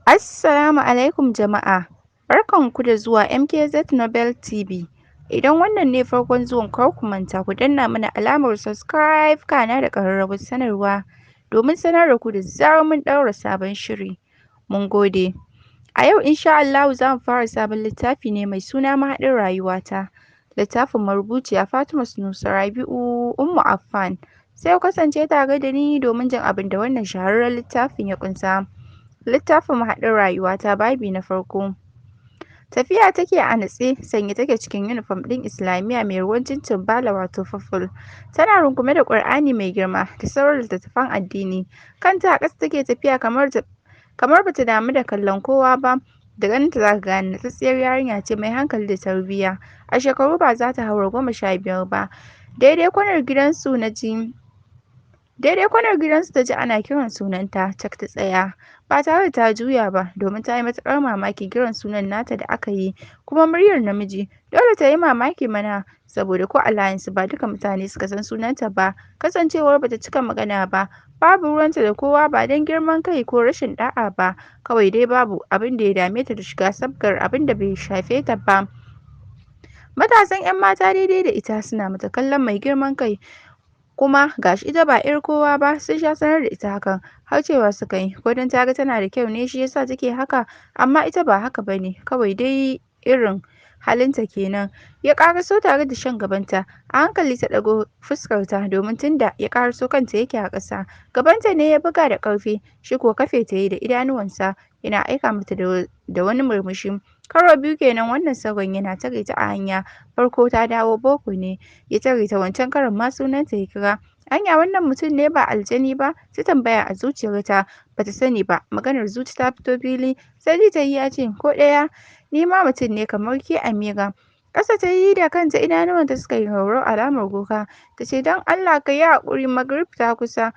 Assalamu alaikum jama'a, barkanku da zuwa MKZ Nobel TV. Idan wannan ne farkon zuwan kar ku manta ku danna mana alamar subscribe kana da ƙararrawar sanarwa domin sanar da ku da zarar mun ɗaura sabon shiri. Mun gode. A yau insha Allahu za mu fara sabon littafi ne mai suna Mahaɗin Rayuwata. Littafin marubuciya Fatima Sunusi Rabi'u Ummu Affan. Sai ku kasance tare da ni domin jin abin da wannan shahararren littafin ya ƙunsa. Littafin Mahaɗin Rayuwata, babi na farko. Tafiya take a natse, sanye take cikin yunifom ɗin Islamiyya mai ruwan cincin bala wato purple. Tana rungume da Ƙur'ani mai girma da sauran littattafan addini. Kanta a ƙasa take tafiya kamar bata damu da kallon kowa ba. Da ganinta zaka gane natsatsiyar yarinya ce mai hankali da tarbiyya. A shekaru ba za ta haura 15 ba. Daidai kwanar gidansu ta ji ana kiran sunanta, cak ta tsaya ba tare da ta juya ba, domin ta yi matuƙar mamakin kiran sunan nata da aka yi, kuma muryar namiji. Dole ta yi mamaki mana, saboda ko a layinsu ba duka mutane suka san sunanta ba, kasancewar bata cika magana ba, babu ruwanta da kowa, ba don girman kai ko rashin ɗa'a ba, kawai dai babu abin da ya dame ta da shiga sabgar abin da bai shafe ta ba. Matasan 'yan mata daidai da ita suna mata kallon mai girman kai, kuma gashi ita ba 'yar kowa ba. Sun sha sanar da ita hakan, har cewa suka yi ko don ta ga tana da kyau ne shi yasa take haka, amma ita ba haka bane, kawai dai irin halinta kenan. Ya ƙaraso tare da shan gabanta. A hankali ta ɗago fuskarta, domin tunda ya ƙaraso kanta yake a ƙasa. Gabanta ne ya buga da ƙarfi, shi kuwa kafe ta yi da idanuwansa, yana aika mata da wani murmushi. Karo biyu kenan wannan saurayin yana tare ta a hanya. Farko ta dawo boko ne ya tare ta, wancan karon ma sunanta ya kira. Anya wannan mutum ne ba aljani ba? Ta tambaya a zuciyarta. Bata sani ba maganar zuci ta fito fili. Sai ji ta yi ya ce, "Ko ɗaya, ni ma mutum ne kamar ke, Amira." Ƙasa ta yi da kanta, idanuwanta suka yi raurau alamar kuka. Ta ce, "Don Allah ka yi haƙuri, Magrib ta kusa,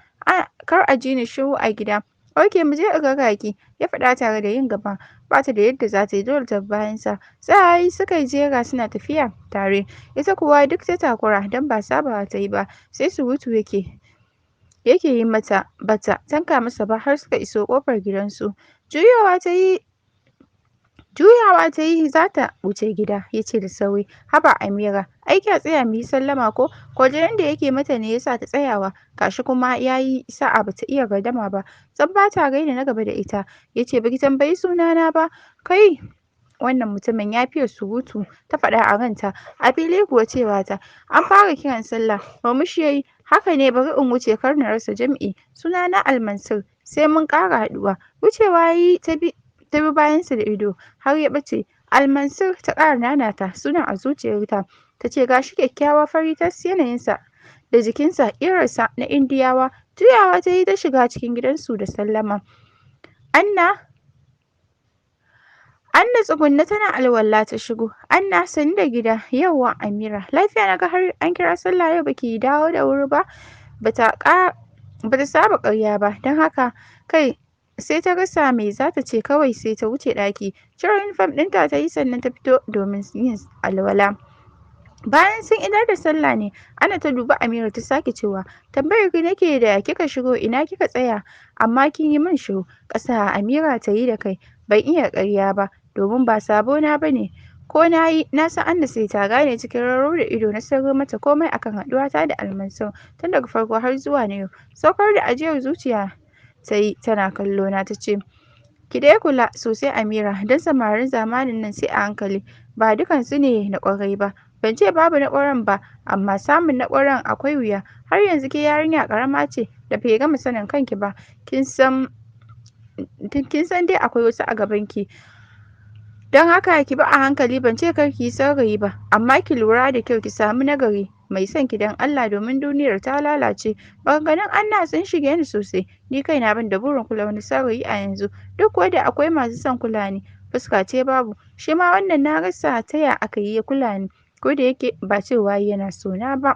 kar a ji ni shiru a gida." "Ok, mu je in raka ki," ya faɗa tare da yin gaba. Ba ta da yadda za ta yi, dole ta bi bayansa. Tsayawa suka yi jera suna tafiya tare. Ita kuwa duk ta takura don ba sabawa ta yi ba, sai surutu yake yi mata, bata tanka masa ba har suka iso ƙofar gidansu. Juyawa ta yi za ta wuce gida, ya ce da sauri, "Haba Amira, ai kya tsaya mu yi sallama ko?" Kwarjinin da yake mata ne ya sa ta tsayawa, gashi kuma ya yi sa'a bata iya gardama ba, sam ba ta raina na gaba da ita. Ya ce, "Baki tambayi sunana ba." "Kai, wannan mutumin ya fiye surutu," ta faɗa a ranta. A fili kuwa cewa ta, "An fara kiran sallah." Murmushi ya yi, "Haka ne, bari in wuce kar na rasa jam'i. Sunana Almansur, sai mun ƙara haɗuwa." Wucewa ya yi, ta bi bayansa da ido har ya ɓace. Almansur, ta ƙara nanata sunan a zuciyarta. Ta ce, gashi kyakkyawa, fari tas, yanayinsa da jikinsa ƙirarsa na Indiyawa. Juyawa ta yi ta shiga cikin gidansu da sallama. Anna tsugunne tana alwala ta shigo. "Anna, sannu da gida." "Yauwa Amira, lafiya naga har an kira sallah yau baki dawo da wuri ba?" Bata saba ƙarya ba, don haka kai sai ta rasa me za ta ce, kawai sai ta wuce ɗaki. Cire yunifom ɗinta ta yi, sannan ta fito domin yin alwala. Bayan sun idar da sallah ne Anna ta dubi Amira ta sake cewa, "Tambayar ki nake da kika shigo ina kika tsaya, amma kin yi min shiru." Ƙasa Amira ta yi da kai. Ban iya ƙarya ba domin ba sabo na bane. Ko na yi, na san Anna sai ta gane. Cikin rauro da ido na sirro mata komai akan haɗuwata da Almansur tun daga farko har zuwa na yau. Saukar da ajiyar zuciya ta yi tana kallo na, ta ce, "Ki dai kula sosai Amira, don samarin zamanin nan sai a hankali, ba dukansu ne na ƙwarai ba. Ban ce babu na ƙwaran ba, amma samun na ƙwaran akwai wuya. Har yanzu ke yarinya ƙarama ce da bai gama sanin kanki ba. Kin san dai akwai wasu a gabanki, don haka ki bi a hankali. Ban ce kar ki yi saurayi ba, amma ki lura da kyau, ki samu nagari mai son ki don Allah, domin duniyar ta lalace." Maganganun Anna sun shige ni sosai. Ni kaina ban da burin kula wani saurayi a yanzu, duk kuwa da akwai masu son kula ni. Fuska ce babu. Shi ma wannan na rasa ta ya aka yi ya kula ni, ko da yake ba cewa yana so na ba.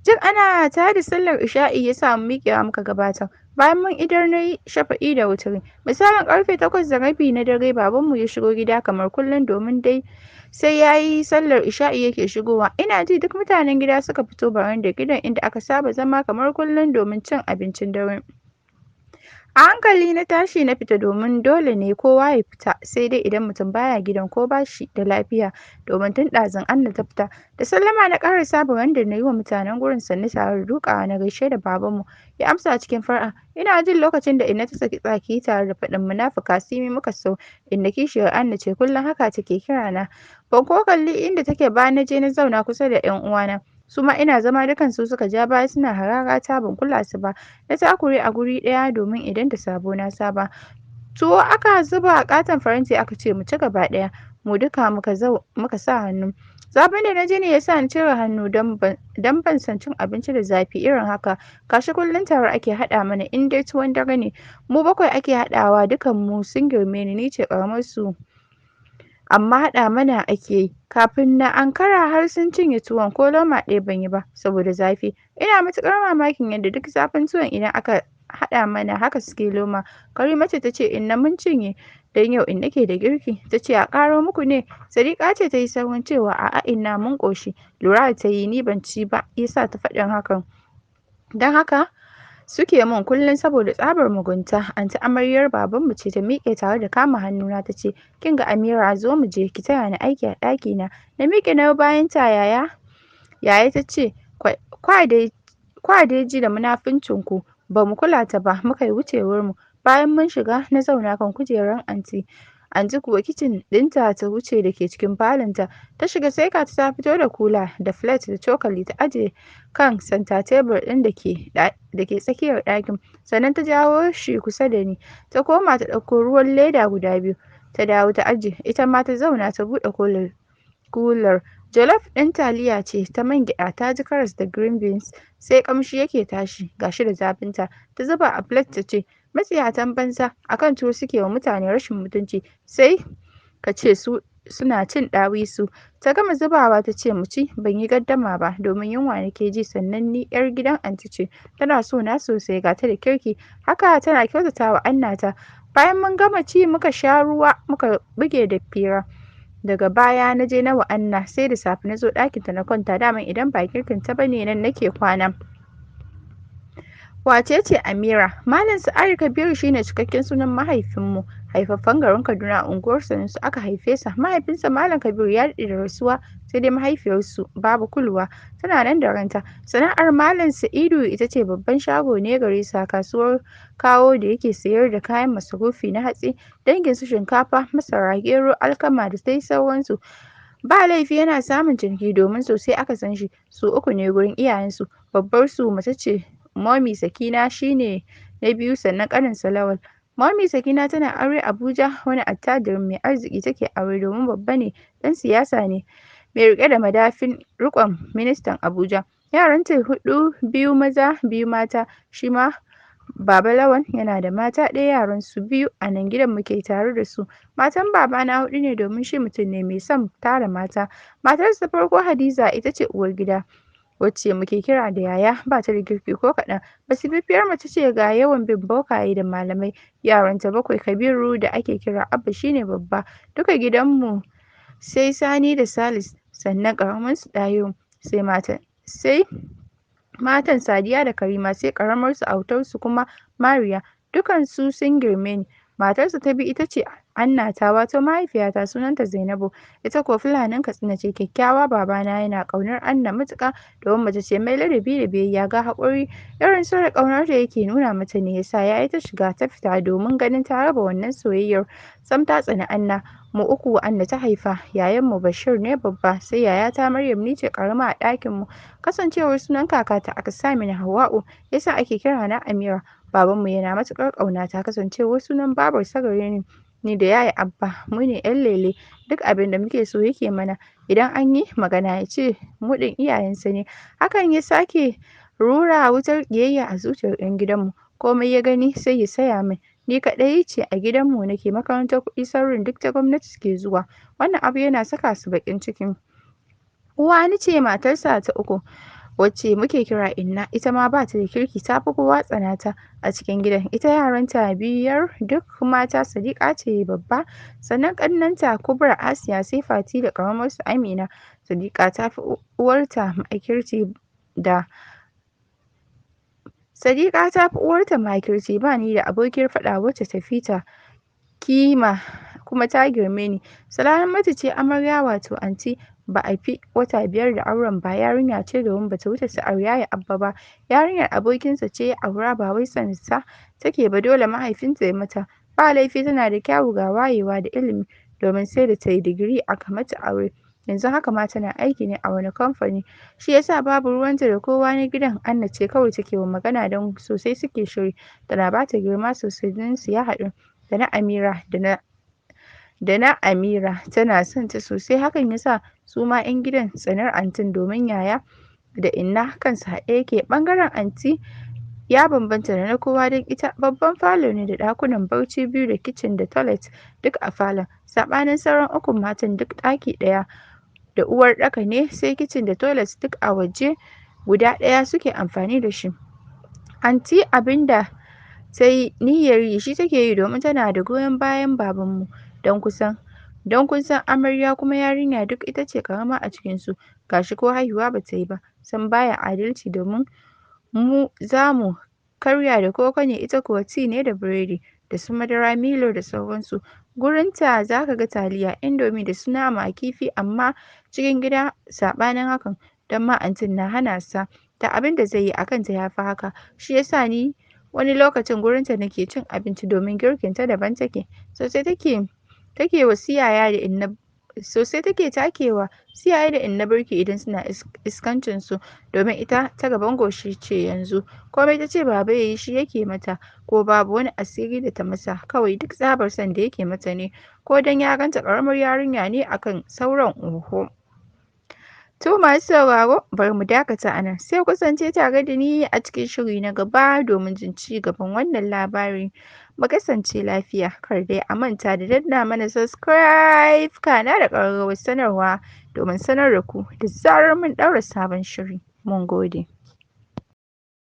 Jin ana tada sallar isha'i ya sa mu miƙewa muka gabatar. Bayan mun idar na yi shafa'i da wuturi. Misalin karfe 8:30 na dare babanmu ya shigo gida kamar kullum, domin dai sai ya yi sallar isha'i yake shigowa. Ina ji duk mutanen gida suka fito barandar gidan inda aka saba zama kamar kullum domin cin abincin dare. A hankali na tashi na fita domin dole ne kowa ya fita, sai dai idan mutum baya gidan ko bashi da lafiya, domin tun ɗazun Anna ta fita. Da sallama na ƙarasa barandar, na yi wa mutanen gurin sannu tare da duƙawa na gaishe da babanmu. Ya amsa cikin far'a. Ina jin lokacin da Inna ta saki tsaki tare da faɗin, "Munafuka Simi muka so." Inna kishiyar Anna ce, kullum haka take kira na. Ban ko kalli inda take ba, na je na zauna kusa da 'yan uwana. Su ma ina zama dukansu suka ja baya suna hararata, ban kula su ba. Na takure a guri ɗaya domin idan da sabo na saba. Tuwo aka zuba a ƙaton faranti aka ce mu ci gaba ɗaya. Mu duka muka sa hannu. Zafin da na ji ne ya sa ni cire hannu don ban san cin abinci da zafi irin haka. Gashi kullum tare ake haɗa mana in dai tuwon dare ne. Mu bakwai ake haɗawa, dukan mu sun girme ni, ni ce ƙaramar su, amma haɗa mana ake yi. Kafin na ankara har sun cinye tuwon, ko loma ɗaya ban yi ba saboda zafi. Ina matuƙar mamakin yadda duk zafin tuwon idan aka haɗa mana haka suke loma. Karima ce ta ce, "Inna, mun cinye." Don yau Inna ke da girki. Ta ce, "A ƙaro muku ne?" Sadiqa ce ta yi saurin cewa, "A'a Inna, mun ƙoshi." Lura da ta yi ni ban ci ba ya sa ta faɗin hakan. Don haka suke mun kullum saboda tsabar mugunta. Anti amaryar babanmu ce ta miƙe tare da kama hannuna ta ce, "Kin ga Amira, zo mu je ki taya ni aiki a ɗakina." Na miƙe na bayan ta. Yaya ta ce, "Kwa dai ji da munafuncin ku." Ba mu kula ta ba, muka yi wucewar mu. Bayan mun shiga, na zauna kan kujerar anti. Anti kuwa kicin ɗinta ta wuce da ke cikin falonta. Ta shiga sai ga ta fito da kula da plate da cokali, ta aje kan center table ɗin da ke tsakiyar ɗakin. Sannan ta jawo shi kusa da ni. Ta koma ta ɗauko ruwan leda guda biyu. Ta dawo ta aje. Ita ma ta zauna ta buɗe kular. Jollof ɗin taliya ce ta man gyaɗa, ta ji karas da green beans, sai ƙamshi yake tashi, gashi da zafinta. Ta zuba a plate ta ce, "Matsiyatan banza, akan tuwo suke wa mutane rashin mutunci, sai ka ce su suna cin ɗawisu." Ta gama zubawa ta ce mu ci. Ban yi gaddama ba domin yunwa nake ji, sannan ni 'yar gidan anti ce. Tana so na sosai, ga ta da kirki. Haka tana kyautata wa Annata. Bayan mun gama ci muka sha ruwa, muka buge da fira. Daga baya na je na wa Anna, sai da safe na zo ɗakinta na kwanta, daman idan ba girkin ta bane nan nake kwana. Wace ce Amira? Malam Sa'adu Kabiru shine cikakken sunan mahaifinmu. Haifaffen garin Kaduna, a unguwar Sanusi aka haife sa. Mahaifinsa Malam Kabiru ya daɗe da rasuwa, sai dai mahaifiyarsu Baba Kulwa tana nan da ranta. Sana'ar Malam Sa'idu ita ce babban shago ne gare sa kasuwar Kawo da yake sayar da kayan masarufi na hatsi, dangin su shinkafa, masara, gero, alkama da dai sauransu. Ba laifi yana samun ciniki domin sosai aka san shi. Su uku ne gurin iyayensu. Babbar su mace ce Momi Sakina, shine na biyu, sannan ƙaninsa Lawal. Momi Sakina tana aure Abuja, wani attajirin mai arziki take aure domin babba ne, ɗan siyasa ne mai riƙe da madafin riƙon ministan Abuja. Yaranta huɗu, biyu maza biyu mata. Shi ma Baba Lawan yana da mata ɗaya, yaran su biyu, a nan gidan muke tare da su. Matan babana huɗu ne domin shi mutum ne mai son tara mata. Matarsa ta farko Hadiza ita ce uwar gida, wacce muke kira da yaya, ba ta da kirki ko kaɗan. Masifaffiyar mace ce ga yawan bin bokaye da malamai. Yaranta bakwai, Kabiru da ake kira Abba shine babba. Duka gidanmu sai Sani da Salis, sannan ƙaramin su Ɗahiru, sai matan Sadiya da Karima, sai ƙaramar su autarsu kuma Mariya. Dukansu sun girme ni. Matarsa ta biyu ita ce Annata, wato mahaifiyata, sunanta Zainabu. Ita kuwa Fulanin Katsina ce, kyakkyawa. Babana yana ƙaunar Anna matuƙa domin mace ce mai ladabi da biyayya ga haƙuri. Irin so da ƙaunar da yake nuna mata ne yasa ya yi ta shiga ta fita domin ganin ta raba wannan soyayyar. Sam ta tsani Anna. Mu uku Anna ta haifa. Yayanmu Bashir ne babba, sai yayata Maryam, ni ce ƙarama a ɗakinmu. Kasancewar sunan kakata aka sa mini Hauwa'u yasa ake kira na Amira. Babanmu yana matuƙar ƙaunata kasancewar sunan babarsa gare ni. Ni da yaya Abba mu ne 'yan lele, duk abin da muke so yake mana. Idan an yi magana ya ce mu ɗin iyayensa ne. Hakan ya sake rura wutar ƙiyayya a zuciyar 'yan gidanmu. Komai ya gani sai ya saya min. Ni kaɗai ce a gidanmu nake makarantar kuɗi, sauran duk ta gwamnati suke zuwa. Wannan abu yana saka su baƙin ciki. Uwani ce matarsa ta uku, wacce muke kira Inna, ita ma ba ta da kirki, ta fi kowa tsanata a cikin gidan. Ita yaranta biyar, duk mata. Sadiqa ce babba, sannan ƙannenta Kubra, Asiya, sai Fati da ƙaramarsu Amina. Sadiqa ta fi uwarta makirci da Sadiqa ta fi uwarta makirci, ba ni da abokiyar faɗa wacce ta fi ta kima kuma ta girme ni. Salamatu ce amarya, wato anti, ba a fi wata 5 da auren ba, yarinya ce domin bata wuce sa'ar Yaya Abba ba. Yarinyar abokinsa ce ya aura, ba wai son sa take ba, dole mahaifinta ya mata. Ba laifi, tana da kyawu ga wayewa da ilimi, domin sai da ta yi digiri aka mata aure. Yanzu haka ma tana aiki ne a wani kamfani, shi yasa babu ruwanta da kowa na gidan. Anna ce kawai take wa magana don sosai suke shiri, tana bata girma sosai, jininsu ya haɗu da na Amira da na Amira tana son ta sosai, hakan yasa su ma 'yan gidan tsanar antin, domin yaya da inna kansu haɗe yake. Ɓangaren anti ya bambanta da na kowa, don ita babban falo ne da ɗakunan barci 2 da kicin da toilet duk a falon, saɓanin sauran ukun matan duk ɗaki ɗaya da uwar ɗaka ne, sai kicin da toilet duk a waje guda ɗaya suke amfani da shi. Anti abinda ta yi niyyar yi shi take yi, domin tana da goyon bayan babanmu, don kusan don kun san amarya kuma yarinya duk ita ce ƙarama a cikinsu, gashi ko haihuwa bata yi ba, sam baya adalci, domin mu zamu karya da koko ne, ita kuwa tea ne da biredi da su madara Milo da sauransu. Gurinta zaka ga taliya, indomie da su nama, kifi, amma cikin gida saɓanin hakan, don ma antin na hana sa da abinda zai yi a kanta yafi haka. Shi yasa ni wani lokacin gurinta nake cin abinci, domin girkinta daban take sosai. Take take wa su yaya da inna sosai, take takewa su yaya da inna birki idan suna iskancin su, domin ita ta gaban goshi ce yanzu. Komai tace baba yayi shi yake mata, ko babu wani asiri da ta masa, kawai duk tsabar son da yake mata ne, ko dan ya ganta ƙaramar yarinya ne akan sauran, oho. To masu sauraro, bari mu dakata a nan, sai ku kasance tare da ni a cikin shiri na gaba domin jin ci gaban wannan labari. Mu kasance lafiya, kar dai a manta da danna mana subscribe kana da ƙararrawar sanarwa domin sanar da ku da zarar mun ɗaura sabon shiri. Mun gode.